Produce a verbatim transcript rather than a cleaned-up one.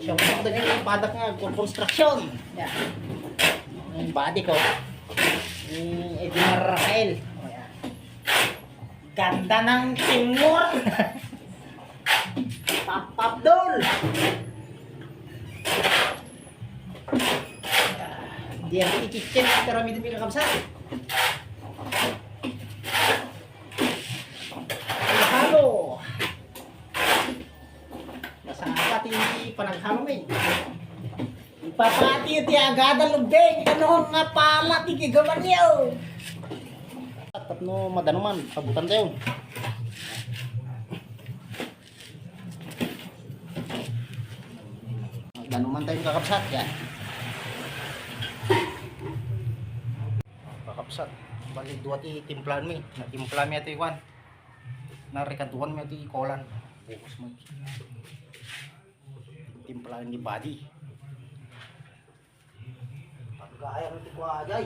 Yung pagdating ng padak nga, construction. Yan. Yung body ko. Ni Edmar Rafael. O, yan. Ganda ng Timor. Pap, pap, dol. Di ako ikikit, pero may dumi kakabsat. Halo. Masarap ti panaghalo mi. Ipapati ti agada lubeng, ano nga pala ti gigamanyo? Tapno madanuman, pabutan tayo. Madanuman tayo kakabsat, yan. Kakabsat, bali dua ti timplahan mi. Natimpla mi ati kwan. Narikaduan mi ati kolan. Bukos mo. Timplahan ni body. Pagayam ti kuadjay.